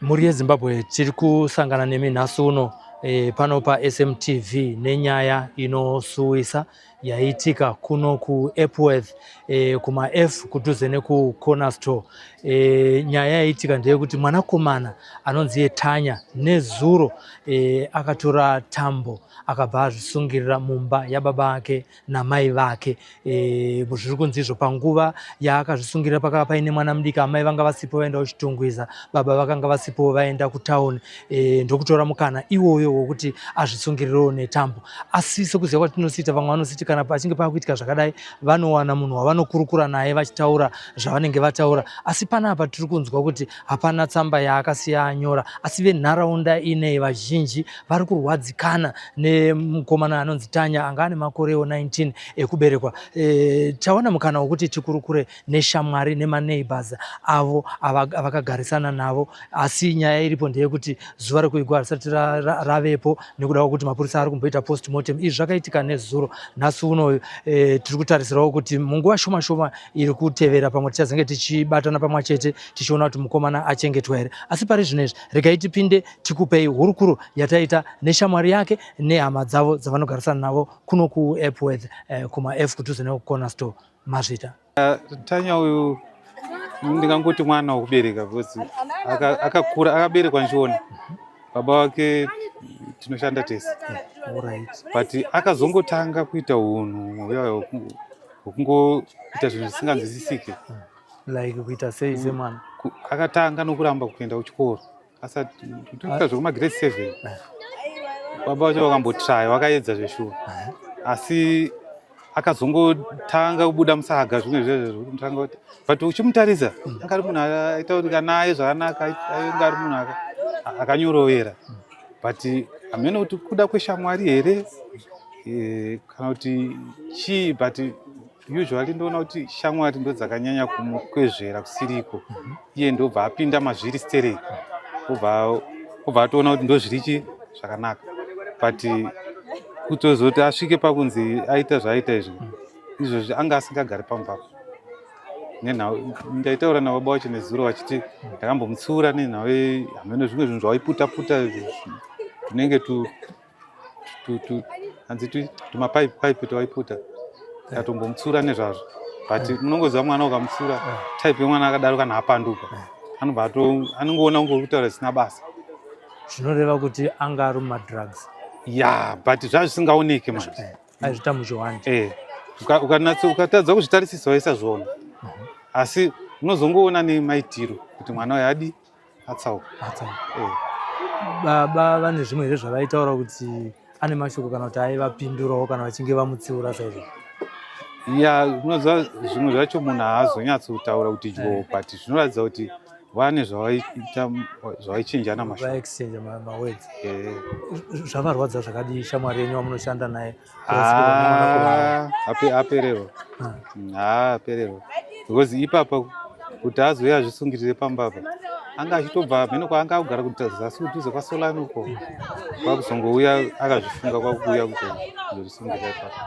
Mhuri yeZimbabwe, tiri kusangana nemi nhasi uno pano paSMTV nenyaya inosuwisa yaitika kuno kuEpworth, kuma-F kudhuze nekuCorner Store. Nyaya yaitika ndeyekuti mwanakomana anonzi Tanya nezuro akatora tambo akabva azvisungirira mumba yababa ake namai vake. Zviri kunzi izvo panguva yaakazvisungirira pakava paine mwana mudiki, amai vanga vasipo vaenda kuChitungwiza, baba vakanga vasipo vaenda kutauni, ndokutora mukana iwoyo wokuti azvisungirirewo netambo. Asi sekuziva kwatinosiita, vamwe vanositi kana pachinge pakuitika zvakadai vanowana munhu wavanokurukura naye vachitaura zvavanenge vataura. Asi panapa tiri kunzwa kuti hapana tsamba yaakasiya anyora, asi venharaunda inei vazhinji vari kurwadzikana nemukomana anonzi Tanya anga ane makorewo 19 ekuberekwa. Tawana mukana wekuti tikurukure neshamwari nemaneighbors avo avakagarisana navo, asi nyaya iripo ndeyekuti zuva rekuigwa harisati ravepo nekuda kwekuti mapurisa ari kumboita postmortem. Izvi zvakaitika nezuro. Nhasi uno tiri kutarisirawo kuti munguva shoma shoma iri kutevera pamwe tichazenge tichibatana pamwe chete tichiona kuti mukomana achengetwa here. Asi pari zvino izvi regai tipinde tikupei hurukuro yataita neshamwari yake nehama dzavo dzavanogarisana navo kuno kuEpworth, kuma F kudhuze nekuCorner Store. Mazvita. Tanya uyu ndingangoti mwana wekubereka because akakura akaberekwa ndichiona baba vake tinoshanda tese, but akazongotanga kuita unhu huya hwekungoita zvinhu zvisinganzwisisike. Like kuita sei semwana? Akatanga nokuramba kuenda kuchikoro asati toita zvekumagrade 7. Baba vacho vakambotraya, vakaedza zveshuwa, asi akazongotanga kubuda musaga zvimwe zvezvo. But uchimutarisa anga ari munhu aitaurika naye zvakanaka, ainge ari munhu akanyorovera, but hamene kuti kuda kweshamwari here kana kuti chii, but usually ndoona kuti shamwari ndo dzakanyanya kumukwezvera kusiriko. Iye ndobva apinda mazviri stereki, obva atoona kuti ndo zviri chi zvakanaka, but kutozoti asvike pakunzi aita zvaaita izvi izvozvi, anga asingagari pambapo. Nenhau ndaitaura nababa vacho nezuro vachiti ndakambomutsiura nenhau hameno zvimwe zvinhu zvawaiputa puta tunenge tu hanzi tumapaipi paipi twaiputa, ndikatombomutsiura nezvazvo. But munongoziva mwana ukamutsiura, type yemwana akadaro kana apanduka anobva anongoona kunge uri kutaura zvisina basa. Zvinoreva kuti anga ari mumadrugs? Ya, but zvazvisingaoneke manje. Aizvita muchiwandi. Ukatadza kuzvitarisisa waisazviona, asi unozongoona nemaitiro kuti mwana uyu adi atsauka. Atsauka. Baba vane zvimwe here zvavaitaura kuti ane mashoko kana kuti aivapindurawo kana vachinge vamutsiura saizvo? Ya, unoziva zvimwe zvacho munhu haazonyatsotaura kuti dyo, but zvinoratidza kuti vane zvavaita, zvavaichinjana mashoko. Vaexchange mawords. Zvavarwadza zvakadii shamwari yenyu wamunoshanda naye? Ah, apererwa. Haa, apererwa because ipapa kuti azouya azvisungirire pamba apa, anga achitobva mheno kwaanga akugara kuti zasi kudhuze kwaSolani uko, kwakuzongouya akazvifunga kwakuuya kuzozvisungirira ipapo.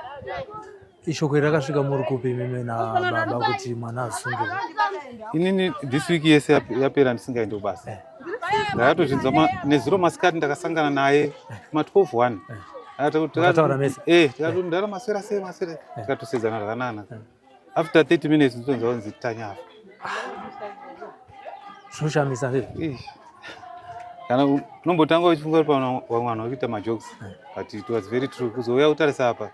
Ishoko iri rakasvika muri kupi imimi nababa kuti mwana azvisungirira? Inini this week yese yapera ndisingaendi kubasa. Ndakatozvinzwa nezuro masikati, ndakasangana naye kuma12 1. Makataura mese? Tikati ndara maswera sei, maswera, tikatosedzana zvakanaka. After 30 minutes nditonzwa kunzi Tanya afa. Zvinoshamisa ndizvo. Ish. Kana unombotanga uchifunga kuti pamwe vamwe vanhu vakuita majokes, but it was very true. Kuzouya kutarisa apa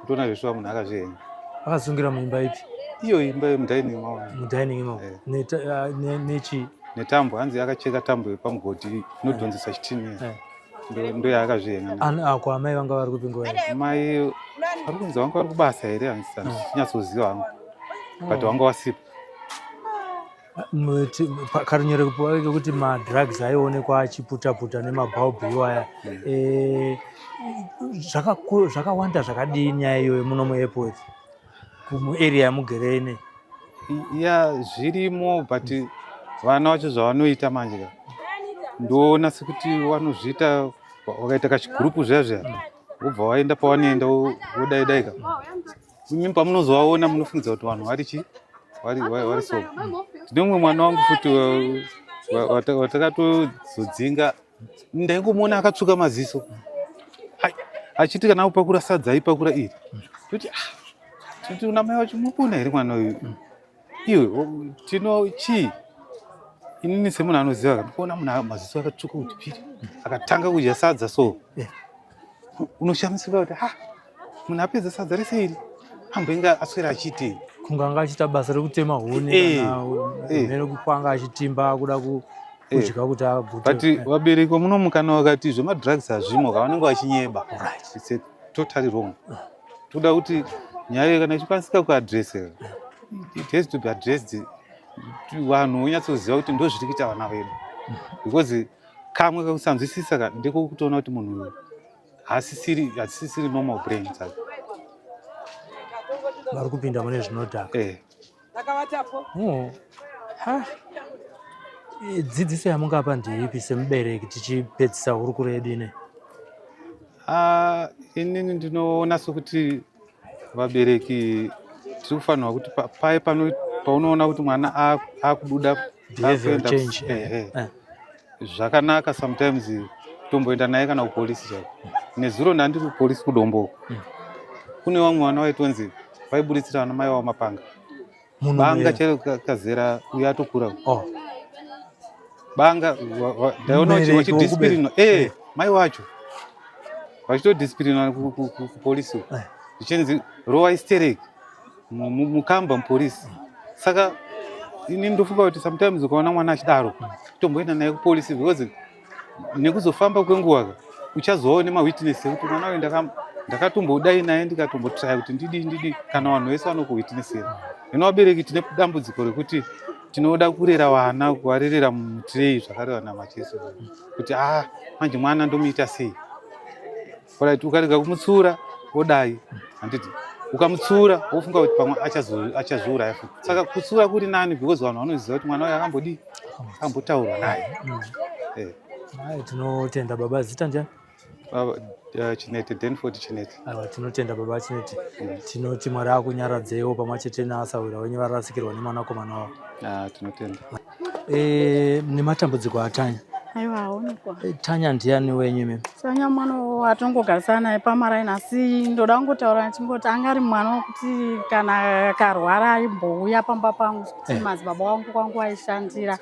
kutoona zveshuwa munhu akazvihenga. Akasungira muimba ipi? Iyo imba yemudining maona. Mudining imomo? Eh. Nechi? Netambo, hanzi akacheka tambo yepamugodhi inodhonzesa chitini. Ndo yaakazvihenga nayo. Ko amai vanga vari kupi nguva iyi? Mai vari kunzi vanga vari kubasa here, handinyatsoziva hangu, but vanga vasipo. Karunyoro kekuti madrugs aionekwa achiputa-puta nemabhaubhu iwaya, zvakawanda zvakadii nyaya iyoyo muno muAirport, muarea yamugere inei? Ya, zvirimo, but vana vacho zvavanoita manje ka, ndoona sekuti vanozviita wakaita kachigurupu zviya zviya, wobva waenda pawanoenda wodai dai ka. Imi pamunozovaona munofungidzira kuti vanhu vari chi vari so. Tine mumwe mwana wangu futi. Watakatozodzinga, ndaingomuona akatsvuka maziso achiti kana akupakura sadza aipakura iri, toti, ah, toti una mai wacho, mukuona here mwana uyu? Iwe tino chii? Inini semunhu anoziva ka, ndikuona munhu maziso akatsvuka kuti piri, akatanga kudya sadza so unoshamisika kuti ha, munhu apedza sadza rese iri, amboinge aswera achiitei? Kunge anga achiita basa rekutema huni kana mheno kwanga achitimba kuda kudya kuti agute. But vabereki vamunomu kana vakati zvemadrugs hazvimo, kavanenge vachinyeba. It's a totally wrong. Toda kuti nyaya iyo kana ichikwanisika kuaddressa, it has to be addressed, vanhu vonyatsoziva kuti ndo zviri kuita vana vedu, because kamwe kakusanzwisisa ka ndeko kutoona kuti munhu uyu haasisiri normal brain dzake. Vari kupinda mune zvinodhaka. Oh. Ha. Dzidziso yamungapa ndeipi semubereki tichipedzisa hurukuro yedu inei? Ah, inini ndinoona sokuti vabereki tiri kufanirwa kuti paye paunoona kuti mwana akubuda behavior change. Zvakanaka sometimes tomboenda naye kana kupolisi chaiko. Nezuro ndandiri kupolisi kuDombo. Kune vamwe vana vaitonzi vaiburitsira vana mai vavo mapanga. Munhu banga uyu. Chero kazera uyo atokura. Banga ndaiona Mubereki vachidisciplinwa, mai wacho vachitodisciplinwa kupolisi uko. Zvichinzi rova istereki mukamba mupolisi. Saka ini ndofunga kuti sometimes ukaona mwana achidaro, tomboenda naye kupolisi, because nekuzofamba kwenguva ka, uchazovawo nemawitness ekuti mwana uyu ndakatombodai naye, ndikatombotraya kuti ndidii ndidii, kana vanhu vese vanokuwitnessera. Hino vabereki tine dambudziko rekuti tinoda kurera vana, kuvarerera mutirei zvakareva namacheso, kuti ah, manje mwana ndomuita sei? Alright, ukarega kumutsiura wodai, handiti? Ukamutsiura wofunga kuti pamwe achazviuraya futi. Saka kutsiura kuri nani, because vanhu vanoziva kuti mwana uyu akambodii, akambotaurwa naye. Hai, tinotenda baba. Zita ndiani? Baba, Chinete, Denford Chinete. Aiwa, tinotenda baba Chinete. Tinoti Mwari akunyaradzewo pamwe chete naasahwira wenyu varasikirwa nemwanakomana wavo. Ah, tinotenda. Nematambudziko aTanya. Aiwa, aonekwa. Tanya ndiani wenyu imimi? Tanya mwana watongogarisana naye pamaraini, asi ndoda kungotaura ndichingoti anga ari mwana wekuti kana akarwara aimbouya pamba pangu, kuti madzibaba wangu kwangu aishandira,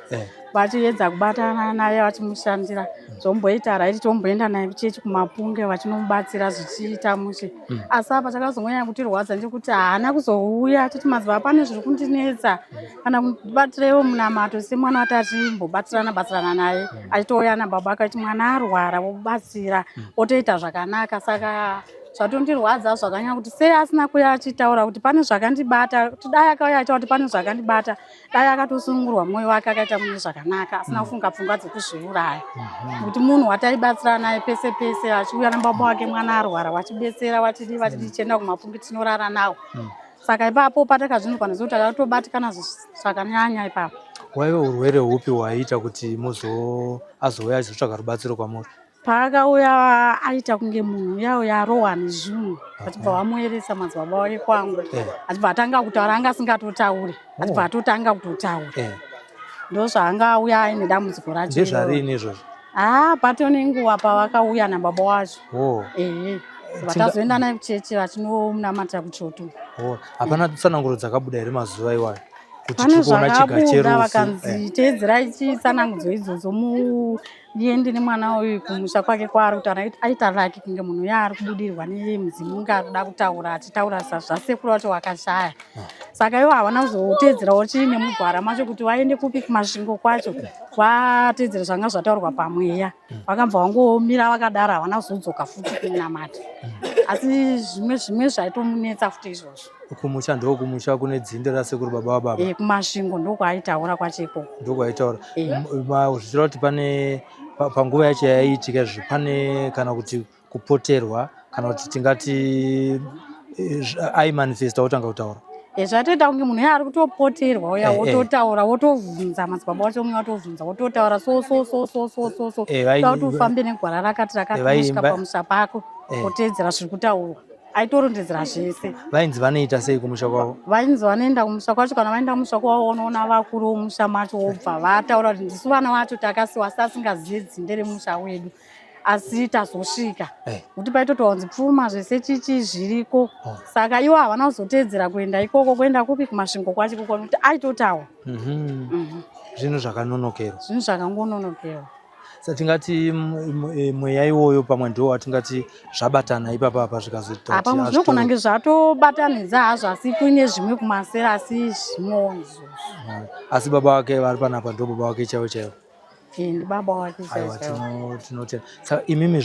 vachiedza kubatana naye vachimushandira, zvomboita right, tomboenda naye kuchechi kumapunge vachinomubatsira, zvichiita mushe. Asi apa chakazongonyanya kutirwadza ndechekuti haana kuzouya achiti, "Madzibaba, pane zviri kundinetsa," kana kubatirewo munamato semwana wati achimbobatsirana batsirana naye, achitouya nababa akati mwana arwara, vobatsira, otoita zvakanaka. Saka zvatondirwadza zvakanyanya kuti sei asina kuuya achitaura kuti pane zvakandibata, kuti dai akauya achitaura kuti pane zvakandibata, dai akatosunungurwa mwoyo wake, akaita mune zvakanaka, asina kufunga pfungwa dzekuzviuraya, nekuti munhu wataibatsira naye pese pese, achiuya nababa wake mwana arwara, vachibetsera, vachidii vachidii, chienda kumapungi tinorara nawo. Saka ipapo patakazvinzwa nezvo takatobatikana zvakanyanya ipapo. Waive urwere hupi hwaiita kuti muzo azouya achizotsvaga rubatsiro kwamuri? Paakauya aita kunge munhu uya uya arohwa nezvinhu, vachibva vamueresa madzibaba wake kwangu, achibva atanga kutaura. Anga asingatotauri, achibva atotanga kutotaura. Ndo zvaanga auya aine dambudziko racho iroro. Ndezvarini izvozvo? Ah, pato nenguva pavakauya nababa wacho. Ehe, vatazoenda naye kuchechi vachinomunamatira kuchoto. Oh. Hapana tsananguro dzakabuda here mazuva iwayo kuti Pane tiri kuona chiga zvakabuda. cherufu? Vakanzi teedzerai chitsanangudzo idzodzo, muende nemwana uyu kumusha kwake kwaari kutaura. Aita laki kunge munhu uya ari kubudirwa nemudzimu, unge ari kuda kutaura, achitaura zvasekuru vacho vakashaya. Saka ivo havana kuzoteedzerawo chii nemugwara macho kuti vaende kupi kuMasvingo kwacho, vateedzere zvanga zvataurwa pamweya. Vakabva vangomira vakadaro, havana kuzodzoka futi kunamata. Asi zvimwe zvimwe zvaitomunetsa futi izvozvo. Kumusha ndokumusha kune dzinde rasekuru baba vababa? Kumasvingo ndokwaaitaura kwacho ikoko. Ndokwaitaura. Eh. Zvichireva kuti pane panguva yacho yaiitika izvi, pane kana kuti kupoterwa, kana kuti tingati aimanifesta otanga kutaura? Zvatoita kunge munhu uya ari kutopoterwa uya, wototaura, wotovhunza madzibaba wacho, umwe watovhunza, wototaura so so so so so so so, kuda kuti ufambe negwara rakati rakati, unosvika pamusha pako, woteedzera zviri kutaurwa. Aitorondedzera zvese. Vainzi vanoita sei kumusha kwavo? Vainzi vanoenda kumusha kwacho, kana vaenda kumusha kwavo vonoona vakuru vomusha macho, wobva vataura kuti ndisu vana vacho takasiwa, asi asingazivi dzinde remusha wedu, asi tazosvika eh. Kuti paitoti wanzi pfuma zvese chichi zviriko. Oh. Saka ivo havana kuzoteedzera kuenda ikoko, kuenda kupi, kuMasvingo kwacho ikoko, nekuti aitotaura. Zvinhu zvakanonokerwa. Zvinhu zvakangononokerwa. Sa tingati mweya iwoyo pamwe ndiwo watingati zvabatana ipapa apa zvikazoita kuti pamwe zvinogona kunge zvatobatanidza hazvo, asi kuine zvimwe kumasera, asi zvimwewo izvozvo. Asi baba vake vari panapa ndo baba vake chaivo chaivo? Ndibaba wake. Aiwa, tinotenda. Saka imimi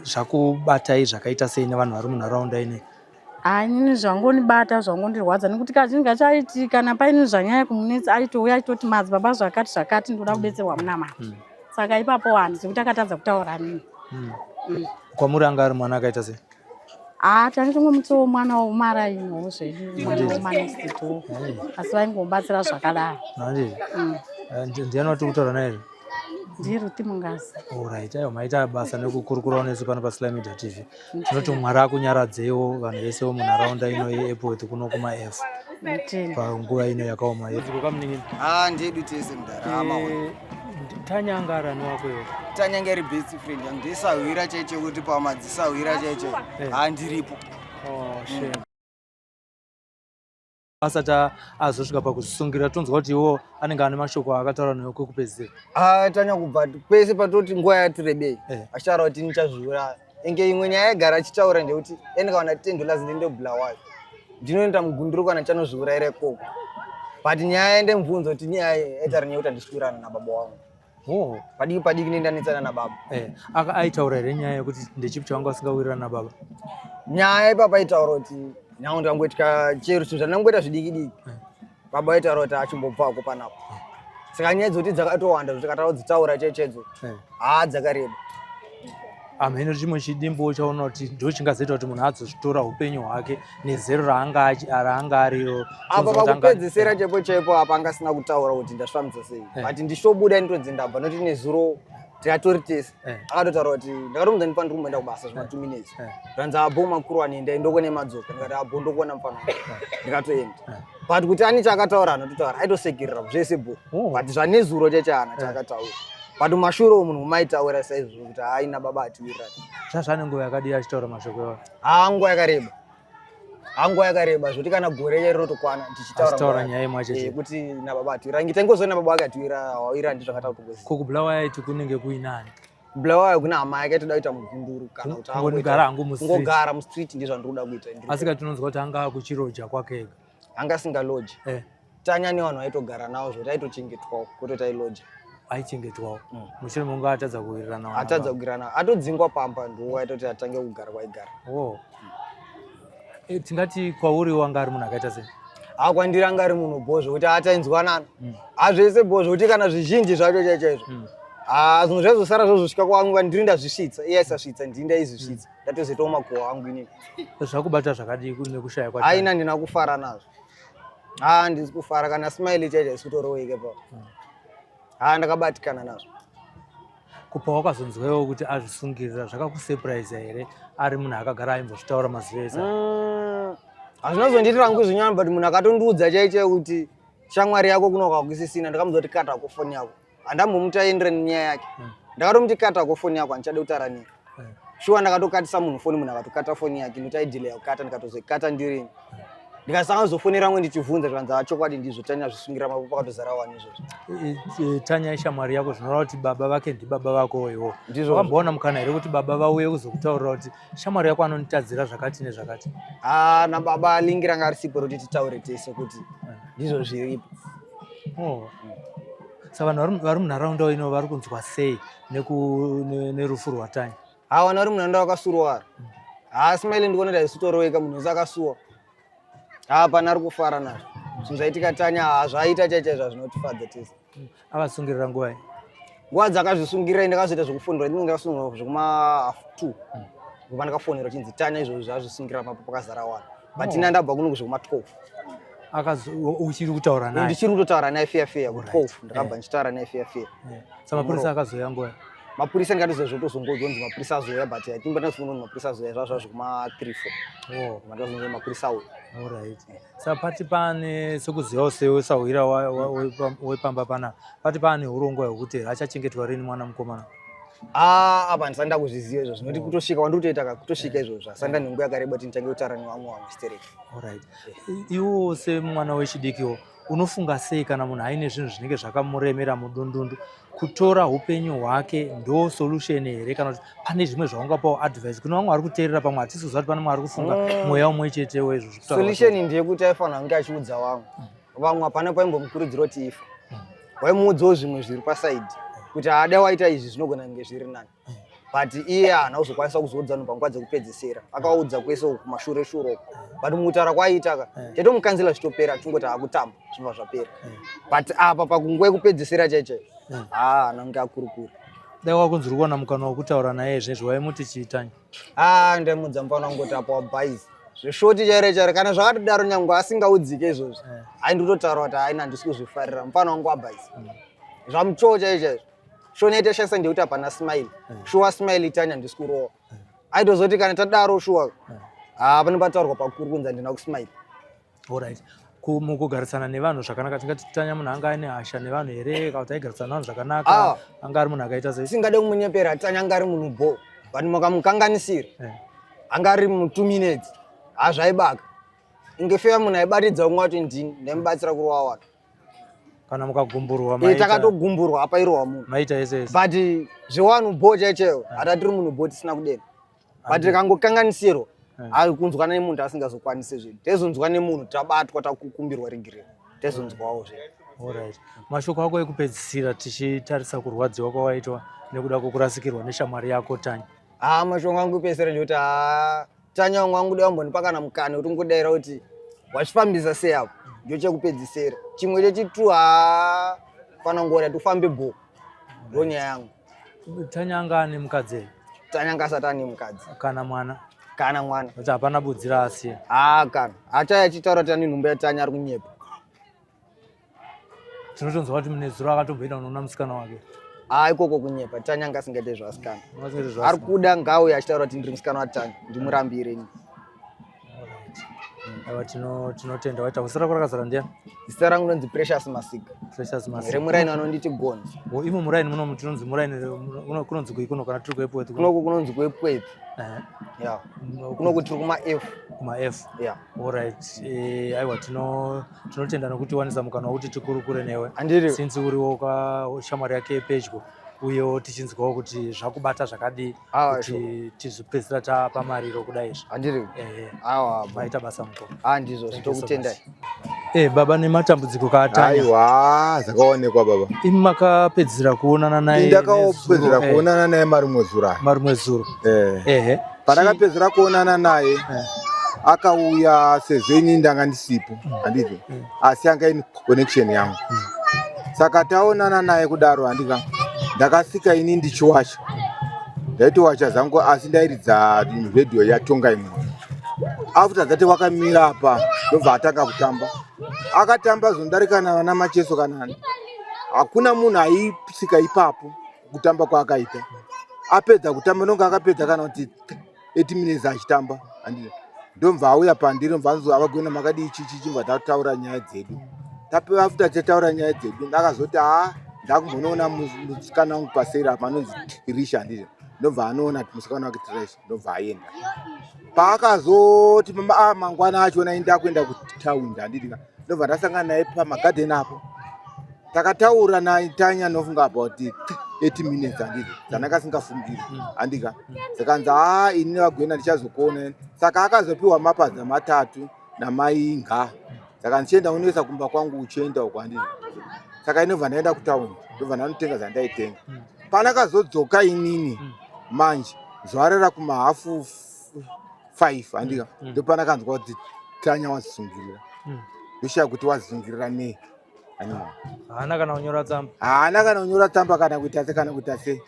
zvakubatai zvakaita sei nevanhu vari munharaunda ine? Inini zvangonibata, zvangondirwadza, nekuti kazhinji kacho aiti kana paine zvanyanya kumunetsa aitouya aitoti, "Madzibaba, zvakati zvakati, ndoda kubetserwa munamato." Saka ipapo handizi kuti akatadza kutaura nini. Kwamuri anga ari mwana akaita sei? Haa, tangitongomutiwo mwana womarainiwo zvedu, mwana womanestito, asi vaingomubatsira zvakadaro. Handiti? Ndiani watiri kutaura naye? NdiRuti Mungazi. Alright, aiwa, maita basa nekukurukurawo nesu pano paSly Media TV. Tinoti Mwari akunyaradzewo vanhu vese vemunharaunda ino yeApworth kuno kuma-F panguva ino yakaoma. Ah, ndedu tese mudhara. Tanya anga ari ani wako iwe? Tanya anga iri best friend yangu, ndisahwira chaicho kuti pamadzisahwira chaicho. Handiripo. Oh, shame. Asati azosvika pakuzvisungira, tonzwa kuti iwo anenge ane mashoko aakataura nayo kwekupedzisira. Ah, Tanya kubva kwese patoti nguva yati rebei achitaura kuti ndichazviuraya. Enge imwe nyaya yagara achitaura ndeyekuti ende kawana $10 ndiende Bulawayo, ndinoenda mugunduru kana ndichanozviurayira ikoko. But nyaya yandemubvunza kuti nyaya yaitaura nyaya yekuti handisi kuwirirana nababa wangu. Padiki padiki nendanetsana nababa. Aitaura here nyaya yekuti ndechipi chavanga vasingawirirana nababa? Nyaya ipapa aitaura kuti nyange ndangoitika chero zvinhu zvandangoita zvidiki diki, baba aitaura kuti achimbobvako panapa. Saka nyaya dzoti dzakatowanda zvoti kataura dzitaura chaichedzo, haa, dzakareba. Hamheno chimwe chidimbu chaona kuti ndo chingazoita kuti munhu azozvitora upenyu hwake nezero raanga ariro. Apa pakupedzisira chaipo chaipo apa anga asina kutaura kuti ndasvambidza sei, but ndichobuda nditodzi ndabva noti nezuro tikatori tese. Akatotaura kuti ndakatomudza ndipa ndiri kumboenda kubasa zvima 2 minutes. Zvanzi, "Abo makuru anoenda, ndokone madzoka." Ndikati, "Abo, ndokuona mufana wangu." Ndikatoenda, but kuti ani chaakataura anototaura, aitosekerera zvese bo. But zvanezuro chacho haana chaakataura, but mumashure umu munhu maitaura saizvozvo kuti haina baba atiwirirani. Zvazvane nguva yakadii achitaura mashoko iwayo? Haa, nguva yakareba, haa, nguva yakareba zvoti kana gore chai rinotokwana tichitaura. Achitaura nyaya imwe chete. Kuti nababa atiwira ngi taingozoona baba wake atiwira wawira, ndizvo zvakaita kutongoziva. Ko kuBulawayo aiti kunenge kuinani? Bulawayo kuna hama yake, toda kuita mugunduru kana kuti Kungonigara hangu mustreet. Kungogara mustreet, ndizvo zvandiri kuda kuita. Asi katinonzwa kuti anga akuchiroja kwake ega. Anga asingaloji. Tanya nevanhu vaitogara navo zvoti aitochengetwawo, kwete ailoja. Aichengetwawo mushure mekunge atadza kuwirirana. Atadza kuwirirana, atodzingwa pamba, ndiwo aitoti atange kugara kwaigara. Oh. Tingati kwauri wanga ari munhu akaita sei? Ha, kwandiri anga ari munhu bho zvokuti atainzwanana hazvese bho zvokuti kana zvizhinji zvacho chaichaizvo. Ha, zvimwe zvaizosara zvozosvika kwangu, ndiri ndazvisvitsa, iye aisasvitsa, ndini ndaizvisvitsa, ndatozoitawo makuhwa angu inini. Zvakubata zvakadii nekushaya kwa? Aina, ndina kufara nazvo. Ha, handisi kufara, kana smile chaicho haisi kutoroweke pa. Ha, ndakabatikana nazvo. Kupa wakazonzwewo kuti azvisungirira, zvakakusurprise here, ari munhu akagara aimbozvitaura mazuva ese? Hazvinozondiitira hangu zvinyama, but munhu akatondiudza chaichai kuti shamwari yako kuno kwakusisina, ndakamuudza kuti katako foni yako, handambomuti aendere nenyaya yake. Ndakatomuti katako foni yako, handichade kutaura newe. Shuwa, ndakatokatisa munhu foni, munhu akatokata foni yake nokuti aidhileya kukata, ndikatozoikata ndirini, ndikasanga kuzofonera amwe ndichibvunza, zvikanzi, "Chokwadi ndizvo, Tanya zvisungira mapo pakatozara wani izvozvo." Tanya ishamwari yako, zvinoreva kuti baba vake ndibaba vako iwo. Ndizvo. Wakamboona mukana here kuti baba vauye kuzokutaurira kuti shamwari yako anonditadzira zvakati nezvakati? Ah, nababa lingi ranga risipo rekuti titaure tese kuti ndizvo zviripo. Oh. Saka vanhu vari munharaunda ino vari kunzwa sei nerufu rwaTanya? Ha, vanhu vari munharaunda vakasuruwara. Ha, smile ndikuona kuti haisitoroweka, munhu wese akasuwa. Ha, pana ari kufara nazvo zvinhu zvaitika Tanya. Ha, zvaita chaichaizvo hazvinotifadza tese. Akasungirira nguva iyi? Nguva dzakazvisungirira, ndakazoita zvekufonera, ndinenge ndakasungirwa zvekuma 2:30 kuva ndakafonerwa chinzi Tanya izvozvo zvazvisungira mapo pakazara wani, but ina ndabva kuno zvekuma 12. Uchiri kutaura naye? Ndichiri kutotaura naye feya feya ku 12 ndakabva ndichitaura naye feya feya. Saka mapurisa akazouya nguva? Mapurisa ndikatoziva zvotozongodzwa kunzi mapurisa azouya, but I think pandakazofunga kuti mapurisa azouya zvazva zvekuma 3 4. Mandakazonzwa mapurisa auya. Alright. Saka pati pane sekuzivawo sewe sahwira wepamba pana pati pane urongwa hwekuti achachengetwa rini mwana mukomana? Ah, apa handisati ndakuzviziva izvozvo nekuti kutosvika wandiri kutoita ka kutosvika izvozvo hasanda nenguva yakareba kuti nditange kutaura nevamwe vamwe stereki. Alright. Iwewo semwana wechidikiwo unofunga sei kana munhu aine zvinhu zvinenge zvakamuremera mudundundu, kutora upenyu hwake ndo solution here kana kuti pane zvimwe zvaungapawo advice kune vamwe vari kuteerera? Pamwe hatisi kuziva kuti pane mwe ari kufunga mweya umwe chete weizvo. Solution ndeyekuti aifanira kunge achiudza vamwe. Vamwe hapana paimbomukurudzira kuti ifa, waimuudzawo zvimwe zviri pasaidi kuti haada waita izvi zvinogona kunge zviri nani, but iye haana kuzokwanisa kuzoudza vanhu panguva dzekupedzisira. Akaudza kwese uku kumashure shure uku, but mukutaura kwaiita ka chaitomukanzela zvitopera, chingoti haakutamba zvibva zvapera, but apa pakunguva yekupedzisira chaicho haa haana kunge akurukura. Dai wakunzi uri kuwana mukana wekutaura naye zvinezvi, waimuti chiitanyi? Haa, ndaimudza mufana wangoti apa wabhaizi zveshoti chairo chairo kana zvakatodaro, nyangwe asingaudzike izvozvo. Hai, ndikutotaura kuti haina, handisi kuzvifarira, mufana wangu wabhaizi zvamuchoo chaizvo chaizvo. Shona itashandisa ndeyekuti hapana smile, shuwa smile Tanya, handisi kurowa. Aitozoti kana tadaro shuwa haa pane pataurwa pakuru kunzi handina kusmile. Alright. Mukugarisana nevanhu zvakanaka, tingati Tanya munhu anga aine hasha nevanhu here kana kuti aigarisana nevanhu zvakanaka? Ah. Anga ari munhu akaita sei? Singade kumunyepera, Tanya anga ari munhu bho, but mukamukanganisira anga ari mu 2 minutes hazvaibaka inge feya munhu aibatidza umwe wacho, ndini ndaimubatsira kurova watu. Kana mukagumburwa Takatogumburwa apairohwa munhu. Maita ese ese. But zvewanhu bho chaichaiwo hatatiri munhu bho tisina kudena, but tikangokanganisirwa ari kunzwa nemunhu asingazokwanisi zvedu, taizonzwa nemunhu tabatwa takukumbirwa regiriro, taizonzwawo zvedu. Alright. Mashoko ako ekupedzisira tichitarisa kurwadziwa kwawaitwa nekuda kwekurasikirwa neshamwari yako Tanya? Haa, mashoko angu ekupedzisira ndekuti haa, Tanya wangu angu dai wambonipa kana mukana wekuti ungodaira kuti wachifambisa sei apo, ndo chekupedzisira. Chimwe chechitu, haa, fana ngora tifambe bho, ndo nyaya yangu. Tanya anga ane mukadzi here? Tanya anga asati ane mukadzi. Kana mwana? Kana mwana. Kuti hapana budzi raasiya? Haa, kana achaya achitaura kuti ane nhumbu yaTanya, ari kunyepa. Tinotonzwa kuti munezuro akatomboenda kunoona musikana wake. Haa, ikoko kunyepa. Tanya anga asingaite zvasikana. Asingaite Ari zvasikana. kuda ngauye achitaura kuti ndiri musikana waTanya, ndimurambire ini. Alright. Aiwa, tinotenda. Waita zita rako rakazara ndiani? Zita rangu rinonzi Precious Masika. Precious Masika. Remuraini vanonditi Gonzi. Oh, imo muraini muno tinonzi muraini kunonzi kui kuno kana tiri kuEpworth kuno? Kunoku kunonzi kuEpworth. Ya, kunoku tiri kuma F. Kuma F. Ya. Alright. Aiwa, tinotenda nokutiwanisa mukana wekuti tikurukure newe. Handiri. Since uriwo ka shamwari yake pedyo, uyewo tichinzwawo kuti zvakubata zvakadii kuti tizopedzisira tapamariro kudai izvi. Handiri. Awa, maita basa mukoma. Ah, ndizvo. Thank you so zvitokutendai. Much. Baba, nematambudziko kaatanya. Aiwa, zvakaonekwa baba. Imi makapedzisira kuonana naye Ndakapedzera nezuro, kuonana naye marimwe zuro aya. Marimwe zuro. Pandakapedzera kuonana naye akauya, sezvo ini ndanga ndisipo, handiti, asi anga ine connection yangu, saka taonana naye kudaro, handika, ndakasika ini ndichiwacha, ndaitowacha zangu, asi ndairidza redhiyo yaTonga imwe. After that wakamira apa, ndobva atanga kutamba, akatamba zvinodarika vana Macheso kanani, hakuna munhu aisvika ipapo kutamba kwaakaita. Apedza kutamba, nonga akapedza kana kuti 80 minutes achitamba, handiti, ndomva auya pandiri, ndobva anzi, "Avagona, makadii?" Chichi chibva tataura nyaya dzedu. After tataura nyaya dzedu, ndakazoti, "Haa, ndakumbonoona musikana wangu paseri apa anonzi Tirisha," handiti. Ndobva anoona musikana wake Tirisha, ndobva aenda. Paakazoti mama, ah, mangwana achona ini ndakuenda kutaundi, handiti, ndobva ndasangana naye pamagadheni apo, takataura naTanya nofunga about 80 minutes, handiti, zvanaka asingafungiri, handika. Sakanzi, "Haa, ini nevagwena ndichazokuona." Saka akazopiwa mapadza matatu namainga, saka ndichienda unoisa kumba kwangu, uchienda uko, handiti. Saka inobva ndaenda kutaundi, ndobva ndanotenga zvandaitenga. Pandakazodzoka inini manje zuva rera kuma 5:30, handika, ndopanakanzwa kuti Tanya wazisungirira. Ndoshaya kuti wazisungirira nei anima. Haana kana kunyora tsamba? Haana kana kunyora tsamba kana kuita se, kana kuita se.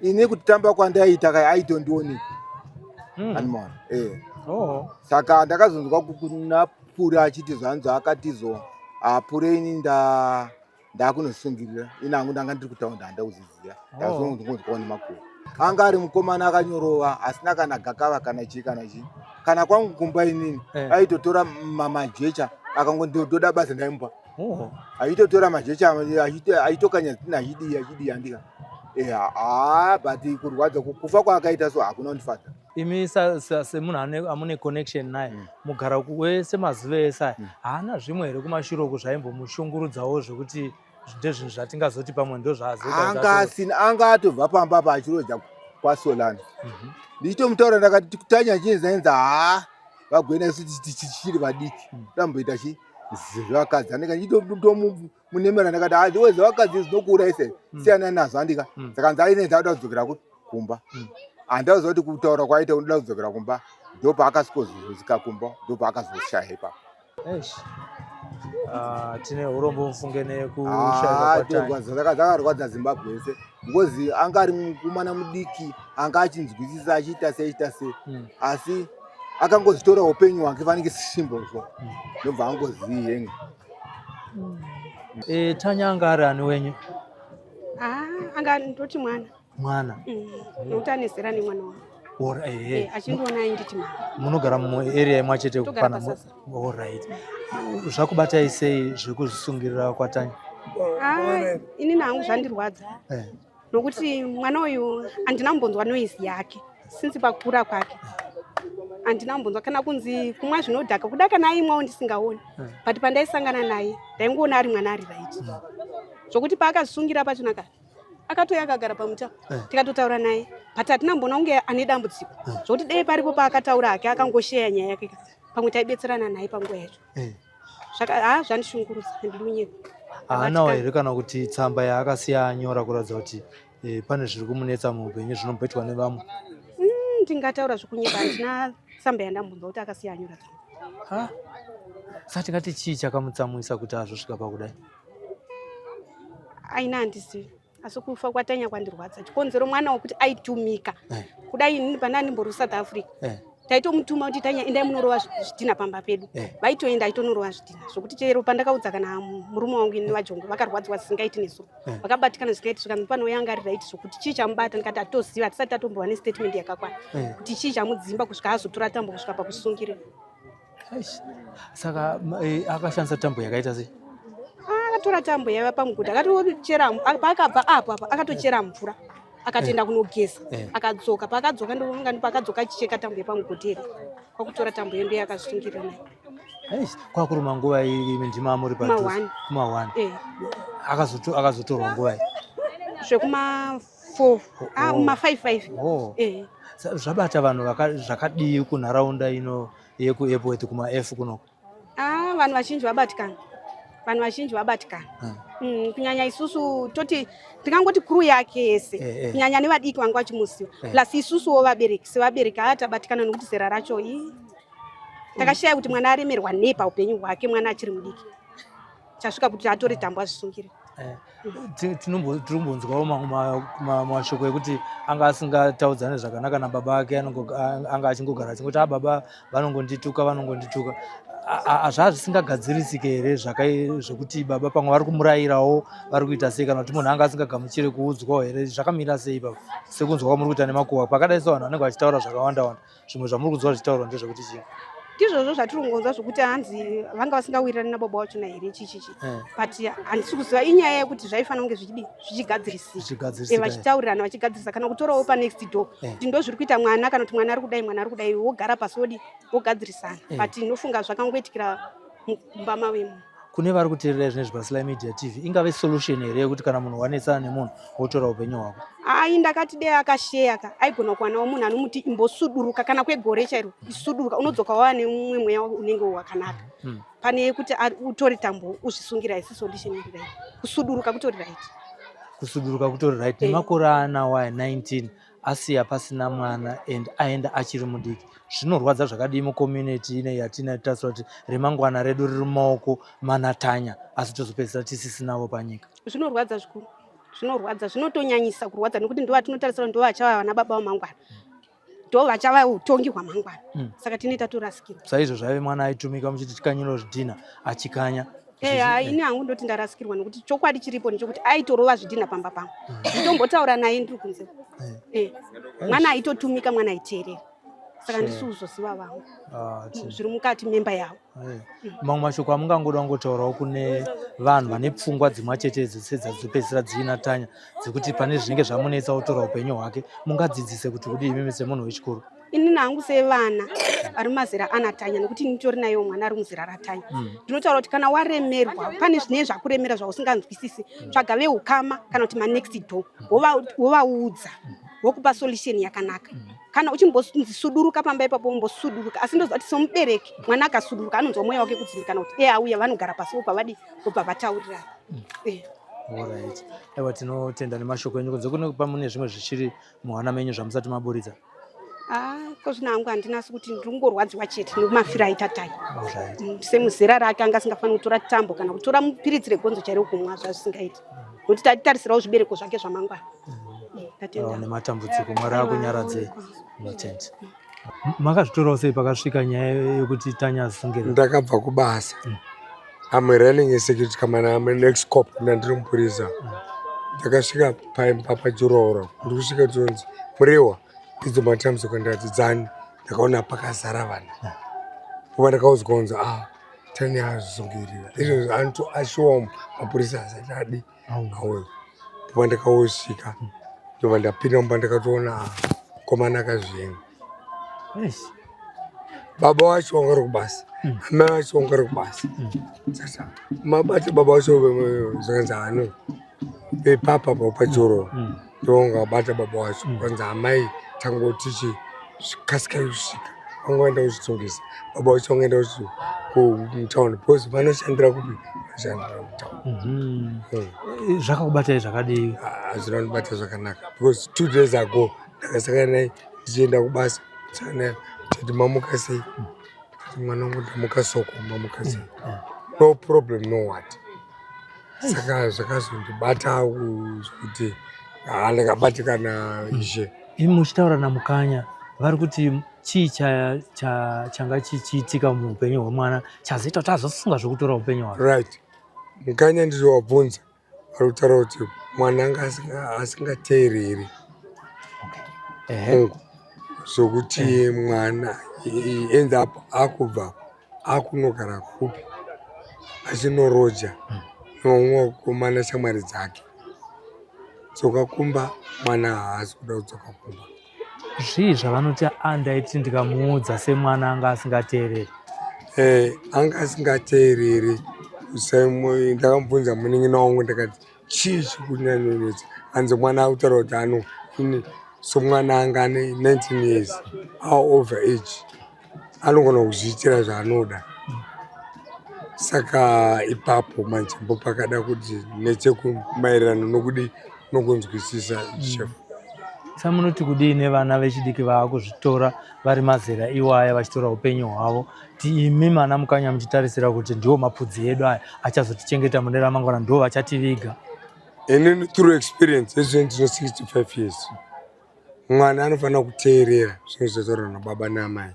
Ini kutamba kwandaiita kai aitondioni animaona. Saka ndakazonzwa kuna Pure achiti zvanzi akatizo apure ini nda Ndakunosungirira ini hangu ndanga ndiri kutaundi handa kuziziva ndazongonzwawo nemakuva. Anga ari mukomana akanyorova asina kana gakava kana chii kana chii kana kwangu kumba inini eh. Aitotora majecha akangondoda basa ndaimupa. Oh. Aitotora majecha aitokanya zvitina achidii achidii andika haa but kurwadza kufa kwaakaita so hakuna kundifadza. Imi semunhu amune connection naye mm. Mugara wese mazuva ese aya mm. Haana zvimwe here kumashure uku zvaimbomushungurudzawo zvekuti ndezvinhu zvatingazoti pamwe ndozvaazoanga asina anga atobva pamba apa achiroja kwasolani mhm. Ndichitomutaura ndakati tanya chinzainza haa vagwena isu tichiri vadiki mm. Tamboita chi zvevakadzi andika ndichitomunemera ndakati hadziwe zvevakadzi zvinokuuraisa mm. Siyana nazvo andika mm. Saka nzi aine ndakuda kudzokera kumba handauziva kuti kutaura kwaita unoda kudzokera kumba ndopaakasikozosvika kumba ndopaakazoshaya ipapo. Ah, tine urombo mufunge nekushaiwa ah, Zimbabwe yese because anga ari mukomana mudiki anga achinzwisisa achiita sei achiita sei hmm. Asi akangozvitora upenyu hwake fanike simbozvo hmm. Ndobva angozihenga hmm. E, Tanya anga ari ani wenyu? Ah, anga ndoti mwana mwana nokuti ane zera nemwana wangu. Eh, achindiona ainditi mama. Munogara muarea imwe chete pana? Alright, zvakubatai sei zvekuzvisungirira kwaTanya? Ah, ini nangu zvandirwadza eh. Nokuti mwana uyu handina kumbonzwa noise yake since pakukura kwake handina kumbonzwa kana kunzi kumwa zvinodhaka kuda kana aimwawo ndisingaoni eh. But pandaisangana naye ndaingoona ari mwana ari right zvokuti paakazvisungira pachona akatouya akagara pamuta eh. Tikatotaura naye but hatina mbona kunge ane dambudziko eh. Zvokuti dei paripo paakataura hake akangosheya nyaya yake pamwe taibetserana naye panguva yacho eh. Ha zvandishungurudza handidi unyepa. Haanawo here kana kuti tsamba yaakasiya anyora kuratidza kuti pane zviri kumunetsa muupenyu zvinomboitwa nevamwe? Ndingataura zvekunyepa handina tsamba yandambonzwa kuti akasiya anyora tsamba. Sa tingati chii chakamutsamwisa kuti azosvika pakudai? Aina handizivi asi kufa kwaTanya kwandirwadza chikonzero mwana wekuti aitumika eh. Kudai inini pana ndimbori kuSouth Africa eh. Taitomutuma kuti Tanya endai munorova zvidhina pamba pedu eh. Vaitoenda aitonorova zvidhina zvokuti chero pandakaudza kana murume wangu ini vajongo vakarwadziwa zvisingaiti nesu eh. Vakabatikana zvisingaiti zvikanzi pano yanga ari right zvokuti chii chamubata ndikati hatoziva hatisati tatombova nestatement yakakwana eh. Kuti chii chamudzimba kusvika azotora tambo kusvika pakusungirira. Saka eh, akashandisa tambo yakaita sei? Akatora tambo yaiva pamugodhi akatochera paakabva apo apa akatochera mvura akatoenda eh. Kunogeza eh. Akadzoka paakadzoka ndonga paakadzoka achicheka tambo yepamugodhi here kwakutora tambo yendo yakazvisungirira nayo. Kwakuruma nguva iyi ndima muri padhuze kuma 1 akazotorwa nguva iyi zvekuma 4 ah, kuma 5 5 eh. Zvabata vanhu zvakadii kunharaunda ino yekuEpworth kuma-F kunoko? Ah, vanhu vazhinji vabatikana vanhu vazhinji vabatikana hmm. Kunyanya isusu toti ndingangoti kuru yake yese eh, eh. Kunyanya nevadiki vanga vachimuziva eh. Plus isusuwo vabereki sevabereki haa tabatikana nokuti zera racho i takashaya kuti mwana aremerwa nei paupenyu hwake mwana achiri mudiki chasvika kuti atore tambo azvisungire. Eh, tinombonzwawo mashoko ekuti anga asingataudzane zvakanaka nababa ake anga achingogara achingoti a ah, baba vanongondituka vanongondituka zvaa zvisingagadzirisike here zvekuti baba pamwe vari kumurayirawo vari kuita sei kana kuti munhu anga asingagamuchire kuudzwawo here zvakamira sei baba sekunzwa kwamuri kuita nemakuhwa pakadai so vanhu vanenge vachitaura zvakawanda wanda zvimwe zvamuri kunzwa zvichitaurwa ndezvekuti chii? Ndizvozvo zvatiri kungonzwa zvokuti hanzi vanga vasingawirirani nababa vachona here chichichi eh. But handisi kuziva inyaya yekuti zvaifanira kunge zvichidi zvichigadzirisika eh, vachitaurirana vachigadzirisa kana kutorawo panext door eh. Kuti ndo zviri kuita mwana kana kuti mwana ari kudai mwana ari kudai wogara pasi wodi wogadzirisana but ndinofunga zvakangoitikira mumba mavemo. Kune vari kuteerera zvinezvi paSly Media TV ingave solution here yekuti kana munhu wanetsana nemunhu wotora upenyu hwako? Ai ndakati dei akasheya ka aigona kuwanawo munhu anomuti imbosuduruka kana kwegore chairo isuduruka unodzoka wava nemumwe mweya unenge wakanaka mm. Pane yekuti utore tambo uzvisungira isi solution iri right kusuduruka kutori right. Kusuduruka kutori right eh. Nemakore ana waya 19 asiya pasina mwana and aenda achiri mudiki zvinorwadza zvakadii mucommunity ine yatinotarisira kuti remangwana redu riri mumaoko manatanya asi tozopedzisira tisisinavo panyika. Zvinorwadza zvikuru zvinorwadza zvinotonyanyisa kurwadza nekuti ndo vatinotarisira ndo vachava vana baba vamangwana ndo vachava utongi hwamangwana mm. Saka tine tatorasikirwa. Saizvo zvaive mwana aitumika muchiti tikanyiro zvidhina achikanya. Eya, ini hangu ndoti ndarasikirwa nekuti chokwadi chiripo ndechekuti aitorova zvidhinha pamba pangu. Nditombotaura naye ndiri kunze. Eh. Mwana aitotumika, mwana aiteerera. Saka ndisi kuzoziva vangu Ah, zviri mukati memba yavo. Mamwe mashoko amungangoda kungotaurawo kune vanhu vane pfungwa dzimwe chete sedzadzopedzisira dziina Tanya, dzekuti pane zvinenge zvamunetsa otora upenyu hwake, mungadzidzise kuti kudii imimi semunhu wechikuru? Inini hangu sevana vari mumazera ana Tanya, nekuti nditori nayewo mwana ari muzera raTanya, ndinotaura kuti kana waremerwa, pane zvinenge zvakuremera zvausinganzwisisi, tsvaga veukama kana kuti manext door, wovaudza, vokupa solution yakanaka. Kana uchimbonzi suduruka pamba ipapo, wombosuduruka. Asi ndoziva kuti semubereki, mwana akasuduruka anonzwa mweya wake kudzimbikana kuti iye auya, vanogara pasi, vobva vadi, vobva vataurirana. Alright, aiwa, tinotenda nemashoko enyu. Kunze kune pamune zvimwe zvichiri muhana menyu zvamusati maburitsa? Ah, ko zvino hangu handinasi kuti ndiri kungorwadziwa chete nekumafiro aita Tanya. Alright. Semuzera rake anga asingafaniri kutora tambo kana kutora mupiritsi regonzo chairo kumwa, zvazvisingaiti, nokuti tatitarisirawo zvibereko zvake zvamangwana. Ndatenda. Aiwa, nematambudziko, Mwari akunyaradzei. Notenda. Makazvitorawo sei pakasvika nyaya yekuti Tanya asungirwa? Ndakabva kubasa. I'm running a security company, I'm an ex cop, ndandiri mupurisa. Ndakasvika paimba pachiroro, ndikusvika ndinonzi Murewa, idzo matambudziko. Ndati dzani, ndakaona pakazara vanhu kuva, ndakaudzwa kunzi a Tanya azvisungirira izvozvo, anto ashuwa mapurisa asati adi auya. Ndobva ndakaosvika, ndobva ndapinda mumba, ndakatoona mukomana akazviyenga. Baba wacho wanga uri kubasa, amai vacho wanga uri kubasa. Sasa mabata baba wacho, zvakanzi ano pepapa pachoro ndowanga wabata baba wacho. Kwanzi amai tangotichi kasikai kusvika, vanga vaenda kuzvitsungisa. Baba vacho vangaenda kumutauni because vanoshandira kupi? Vanoshandira mutauni. Zvakakubatai zvakadii? Hazvina kundibata zvakanaka because 2 days ago ndakasangana naye ndichienda kubasa. Sangana naye, tati mamuka sei? Ndikati mwana wangu ndamuka soko, mamuka sei? No problem, no what. Saka zvakazondibata kuti haa, ndakabatikana ishe. Imi muchitaura naMukanya, vari kuti chii changa chichiitika muupenyu hwemwana chazoita kuti azofunga zvekutora upenyu hwake? Right, Mukanya ndizowabvunza, vari kutaura kuti mwana anga asingateereri. Hongu, zvokuti mwana he ends up akubva akunogara kupi, achinoroja nevamwe vakomana shamwari dzake. Dzoka kumba, mwana haasi kuda kudzoka kumba. Zvii zvavanoti andaiti ndikamuudza semwana anga asingateereri? Anga asingateereri. Ndakamubvunza munin'ina wangu, ndakati chii chikunyanyonetsa? Hanzi mwana akutaura kuti ano ini somwana anga ane 19 years, over age, anogona kuzviitira zvaanoda. Saka ipapo manje mbo pakada kuti nechekumaererano nokudi nokunzwisisa, chef. Sa munoti kudii nevana vechidiki vaakuzvitora vari mazera iwaya vachitora upenyu hwavo? Ti imi mana Mukanya muchitarisira kuti ndiwo mapudzi edu aya achazotichengeta mune ramangwana, ndo vachativiga. Inini through experience, ezvo ndino 65 years, mwana anofanira kuteerera zvinhu zvataurwa nababa naamai.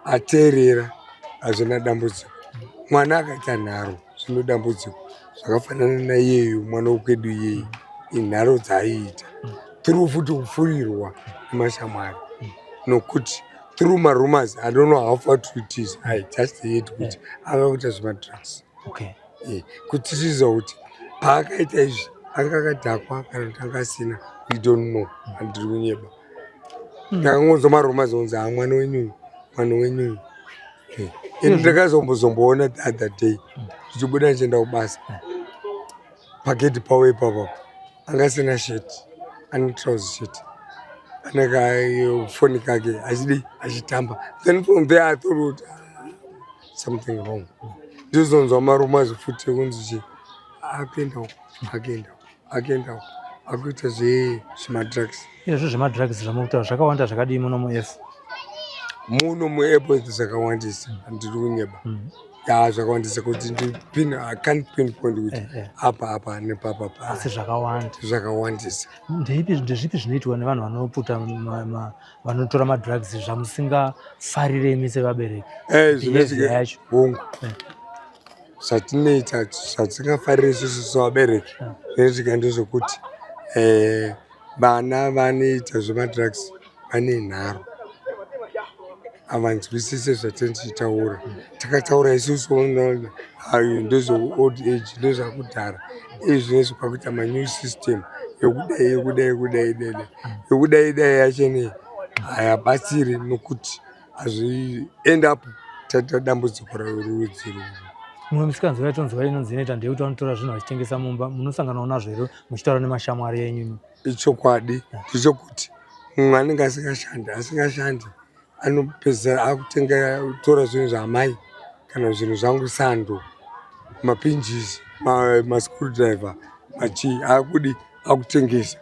Ateerera, hazvina dambudziko. Mwana akaita nharo, zvino dambudziko. Zvakafanana naiyeyu mwana wekwedu iyeyi, inharo dzaaiita through futi kufurirwa nemashamwari, nokuti through marumors, I don't know how far true it is, I just heard kuti ava kuita zvemadrugs. Kuti tiziva kuti paakaita izvi anga akadhakwa kana kuti anga asina, we don't know, handiri kunyeba. Ndakangonzwa marumors onzi ha, mwana wenyu, mwana wenyu. Ini ndakazombozomboona the other day ndichibuda ndichienda kubasa, pagedhi pavo ipapo anga asina shirt, ane trouser shirt, ane kafoni kake achidi achitamba. Then from there I thought kuti ah, something wrong. Ndizonzwa marumors futi ekunzi chi akuenda uko, akuenda uko, akuenda uko, akuita zvemadrugs. Izvozvo zvemadrugs zvamukutaura zvakawanda zvakadii muno muF? Muno muAirport zvakawandisa, handiri kunyeba. Ya, zvakawandisa kuti ndipin, I can't pinpoint kuti apa apa nepapa pa. Asi zvakawanda. Zvakawandisa. Ndeipi, ndezvipi zvinoitwa nevanhu vanoputa vanotora madrugs zvamusingafarire imi sevabereki? Behavior yacho. Hongu. Zvatinoita zvatingafarire isusu sevabereki zvinoitika ndezvekuti eh, vana vanoita zvemadrugs vane nharo, havanzwisise zvatinenge tichitaura. Takataura isusu ayo ndezveold age, ndezvakudhara. Izvi zvinezvi kwakuita manew system yekudai yekudai yekudai dai yekudai dai yacho inei hayabatsiri nokuti hazvi end up taita dambudziko rerudzi ruru. Mumwe misikanzwa yatonzwa inonzi inoita ndeyekuti vanotora zvinhu vachitengesa mumba. Munosanganawo nazvo here muchitaura nemashamwari enyu imi? Ichokwadi ndechekuti mumwe anenge asingashandi asingashandi anopedzisira akutenga tora zvinhu zvaamai kana zvinhu zvangu sando mapinjisi mascrewdriver machii akudi akutengesa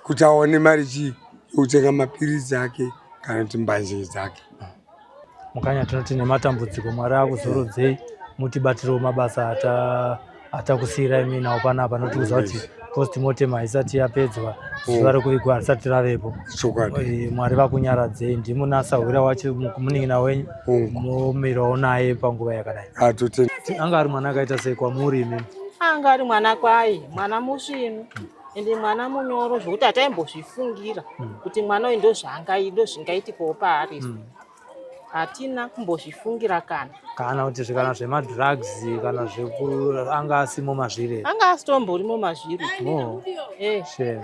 kuti awane mari chii yekutenga mapiritsi ake kana kuti mbanje dzake. Mukanya tinoti nematambudziko Mwari akuzorodzei mutibatirewo mabasa atakusiyirai muinawo panapa notiudza kuti postmortem haisati yapedzwa zuva rekuvigwa harisati ravepo. Chokwadi. Mwari vakunyaradzei ndimuna sahwira wacho munin'ina wenyu momirawo naye panguva yakadai. Atotenda. Anga ari mwana akaita sei kwamuri imimi? Anga ari mwana kwaye, mwana musvinu ende mwana munyoro zvokuti hataimbozvifungira kuti mwana uyu ndozvingaitikawo paari isu. Hatina kumbozvifungira kana. Kana kuti kana zvemadrugs kana zveku anga asimo mazviri. Anga asitomborimo mazviri. Oh. Eh. Shame.